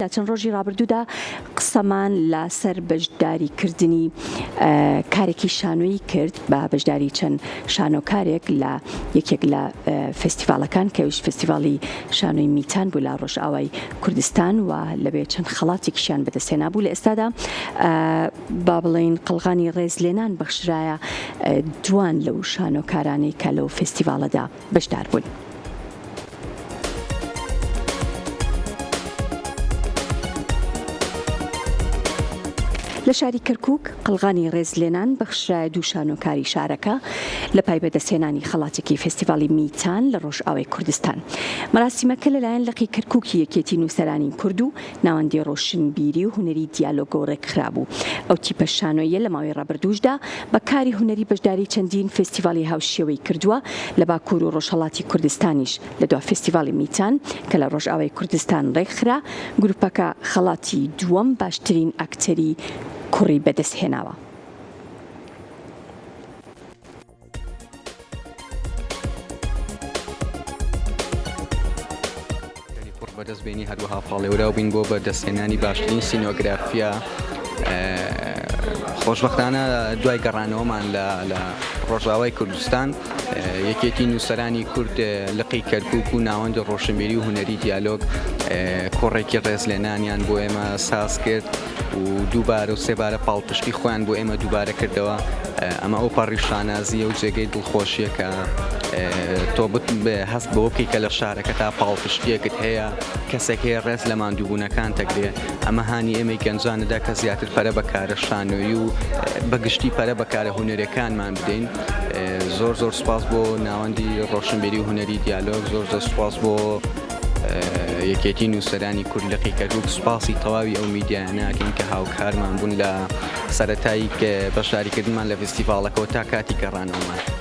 لە چەند ڕۆژی ڕابردوودا قسەمان لە سەر بەشداری کردنی کارێکی شانۆیی کرد بە بەشداری چەند شانۆکارێک لە یەکێک لە فێستیڤاڵەکان کە ئەویش فێستیڤاڵی شانۆی میتان بوو لە ڕۆژئاوای کوردستان و لەوێ چەند خەڵاتێکیشیان بەدەستهێنابوو لە ئێستادا با بڵێین قەڵغانی ڕێزلێنان بەخشرایە دوان لەو شانۆکارانەی کە لەو فێستیڤاڵەدا بەشدار بوون. لە شاری کەرکووک قەڵغانی ڕێزلێنان بەخشرایە دوو شانۆکاری شارەکە لە پای بەدەستهێنانی خەڵاتێکی فێستیڤاڵی میتان لە ڕۆژئاوای کوردستان. مەراسیمەکە لەلایەن لقی کەرکووکی یەکێتی نووسەرانی کورد و ناوەندی ڕۆشنبیری و هونەری دیالۆگەوە ڕێکخرابوو. ئەو تیپە شانۆییە لە ماوەی ڕابردووشدا بە کاری هونەری بەشداری چەندین فێستیڤاڵی هاوشێوەی کردووە لە باکوور و ڕۆژهەڵاتی کوردستانیش. لە دوا فێستیڤاڵی میتان کە لە ڕۆژئاوای کوردستان ڕێکخرا، گروپەکە خەڵاتی دووەم باشترین ئەکتەری کوڕی بەدەستهێناوە. ئەکتەری کوڕ بەدەست بێنی هەروەها پاڵێوراو بین بۆ بەدەستهێنانی باشترین سینۆگرافیا خۆشبەختانە دوای گەڕانەوەمان لە لە ڕۆژاوای کوردستان یەکێتی نووسەرانی کورد لقی کەرکک و ناوەندی ڕۆشنبیری و هونەری دیالۆگ کۆڕێکی ڕێزلێنانیان بۆ ئێمە ساز کرد و دووبارە و سێبارە پاڵپشتی خۆیان بۆ ئێمە دووبارە کردەوە ئەمە ئەو پەڕی شانازیە و جێگەی دڵخۆشیە کە تۆ هەست بەوە بکەی کە لە شارەکە تا پاڵپشتیەکت هەیە کەسێک هەیە ڕێز لە ماندووبوونەکان تەگرێ ئەمە هانی ئێمەی گەنجانەدا کە زیاتر پەرە بە کارە شانۆیی و بەگشتی پەرە بە کارە هونەرەکانمان بدەین زۆر زۆر سوپاس بۆ ناوەندی ڕۆشنبیری و هونەری دیالۆگ زۆر زۆر سوپاس بۆ یەکێتی نووسەرانی کورد لقی کەرکوک سوپاسی تەواوی ئەو میدیایانە ئەکەین کە هاوکارمان بوون لە سەرەتای بەشداریکردنمان لە فیستیڤاڵەکەوە تا کاتی گەڕانەوەمان.